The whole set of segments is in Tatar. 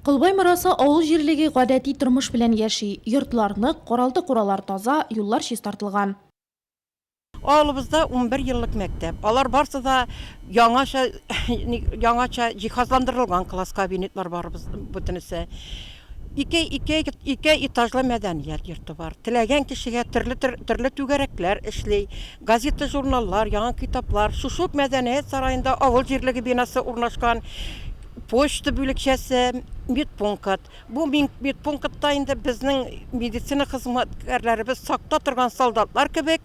Колбай Морасы авыл җирлеге гадәти тормыш белән яши. Йортлар нык, каралты-куралар таза, юллар чистартылган. Авылыбызда 11 еллык мәктәп. Алар барсы да яңача, яңача җиһазландырылган класс кабинетлар барыбыз бөтенесе. Ике, ике, ике этажлы мәдәният йорты бар. Теләгән кешегә төрле төрле түгәрәкләр эшли. Газета, журналлар, яңа китаплар. Шушы ук мәдәният сараенда авыл җирлеге бинасы урнашкан. Почта бүлекчәсе, медпункт. Бу медпунктта инде безнең медицина хезмәткәрләребез сакта торган солдатлар кебек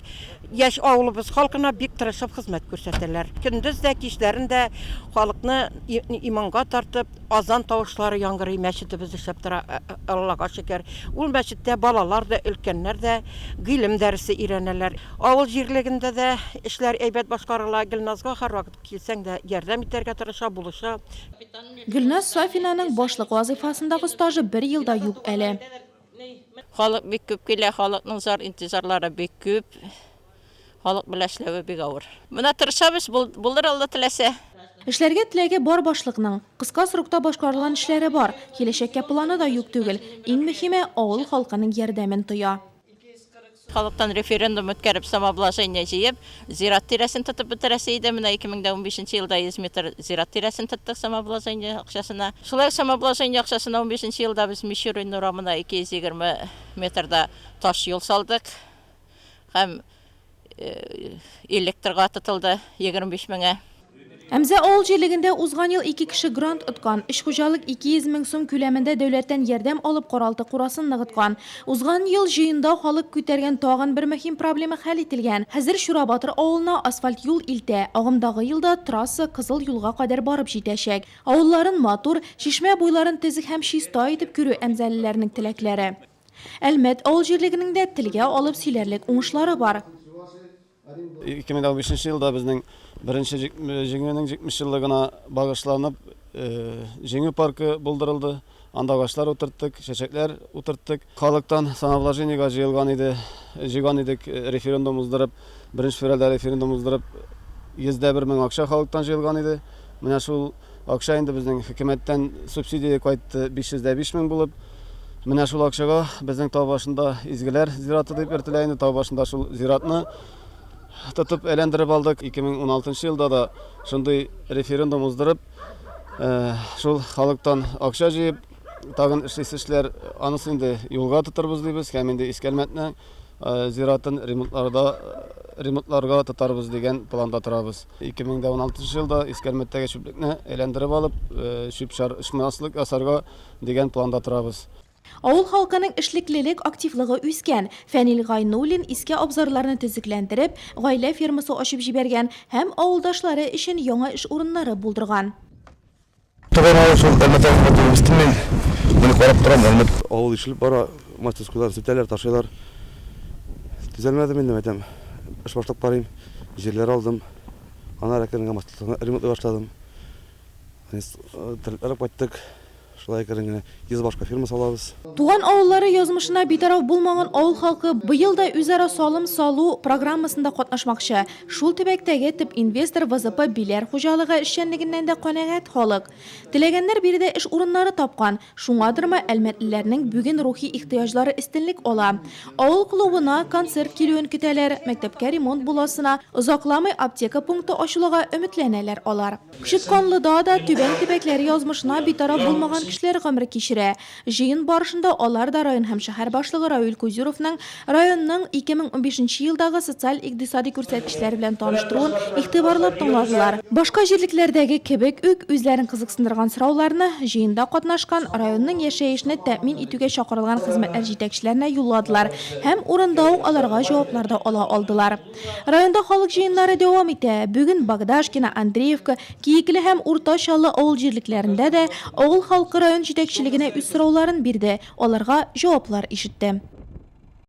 яшь авылыбыз халкына бик тырышып хезмәт күрсәтәләр. Көндез дә, кичләрен дә халыкны иманга тартып, азан тавышлары яңгырый, мәчетебез эшләп тора, Аллага шөкер. Ул мәчеттә балалар да, өлкәннәр дә гыйлем дәресе өйрәнәләр. Авыл җирлегендә дә эшләр әйбәт башкарыла. Гөлназга һәрвакыт Килсәң дә ярдәм итәргә тырыша, булыша. Гөлназ Сафинаның башлык вазыйфасындагы стажы бер ел да юк әле. Халык бик күп килә, халыкның зар-интизарлары бик күп. Халык белән эшләве бик авыр. Менә тырышабыз, булыр Алла теләсә. Эшләргә теләге бар башлыкның. Кыска срокта башкарылган эшләре бар. Киләчәккә планы да юк түгел. Иң мөһиме, авыл халкының ярдәмен тоя. Халыктан референдум үткәреп, самообложение җыеп, зират тирәсен тотып бетерәсе иде. Менә 2015 нче елда 100 метр зират тирәсен тоттык самообложение акчасына. Шулай ук самообложение акчасына 15 нче елда без Мичурин урамына 220 метрда таш юл салдык һәм Электрга тотылды 25 меңе. Әмзә авыл җирлегендә узган ел ике кеше грант откан. Өч хуҗалык 200 мең сум күләмендә дәүләттән ярдәм алып каралты-курасын ныгыткан. Узган ел җыенда халык күтәргән тагын бер мөһим проблема хәл ителгән. Хәзер Чурабатыр авылына асфальт юл илтә, агымдагы елда трасса Кызыл юлга кадәр барып җитәчәк. Авылларын матур, чишмә буйларын төзек һәм чиста итеп күрү әмзәлеләрнең теләкләре. Әлмәт авыл җирлегенең дә телгә алып сөйләрлек уңышлары бар. 2015 елда безнең беренче Җиңүнең 70 еллыгына багышланып Җиңү паркы булдырылды. Анда агачлар утырттык, чәчәкләр утырттык. Халыктан самообложениегә җыелган иде, җыйган идек, референдум уздырып, беренче февральдә референдум уздырып, 101 мең акча халыктан җыелган иде. Менә шул Акча инде безнең хөкүмәттән субсидия кайтты 505 мең булып. Менә шул акчага безнең тау башында Изгеләр зираты дип йөртелә инде, тау башында шул зиратны тотып әйләндереп алдык. 2016 елда да шундый референдум уздырып, шул халыктан акча җыеп, тагын эшлисе эшләр, анысы инде юлга тотырбыз дибез һәм инде Иске Әлмәтнең зиратын ремонтларда ремонтларга тотарбыз дигән планда торабыз. 2016 елда Иске Әлмәттәге чүплекне әйләндереп алып, чүп-чар очмаслык ясарга дигән планда торабыз. Авыл халкының эшлеклелек активлыгы үскән. Фәнил Гайнуллин иске абзарларны төзекләндереп, гаилә фермасы ачып җибәргән һәм авылдашлары өчен яңа эш урыннары булдырган. Туган авыл шул Әлмәт авылында туып үстем мин. Моны карап торам, Әлмәт. Авыл ишелеп бара, мастерскойларны сүтәләр, ташыйлар. Төзәлмәдем инде, мәйтәм. Эш башлап карыйм. Җирләр алдым. Аннары әкрен генә мастерскойны ремонтлый башладым. Терлекләр алып кайттык. Шулай әкрен генә 100 башка ферма салабыз. Туган авыллары язмышына битараф булмаган авыл халкы быел да үзара салым салу программасында катнашмакчы. Шул төбәктәге төп инвестор ВЗП Биләр хуҗалыгы эшчәнлегеннән дә канәгать халык. Теләгәннәр биредә эш урыннары тапкан. Шуңадырмы, әлмәтлеләрнең бүген рухи ихтыяҗлары өстенлек ала. Авыл клубына концерт килүен көтәләр, мәктәпкә ремонт буласына, озакламый аптека пункты ачылуга өметләнәләр алар. Чытканлыда да түбән төбәкләр язмышына битараф булмаган кешеләр гомер кичерә. Җыен барышында алар да район һәм шәһәр башлыгы Равил Кузюровның районның 2015 нче елдагы социаль-икътисади күрсәткечләре белән таныштыруын игътибарлап тыңладылар. Башка җирлекләрдәге кебек үк, үзләрен кызыксындырган сорауларны җыенда катнашкан районның яшәешне тәэмин итүгә чакырылган хезмәтләр җитәкчеләренә юлладылар һәм урында ук аларга җаваплар да ала алдылар. Районда халык җыеннары дәвам итә. Бүген Богдашкино, Андреевка, Киекле һәм Урта Чаллы авыл җирлекләрендә дә авыл халкы район җитәкчелегенә үз сорауларын бирде, аларга җаваплар ишетте.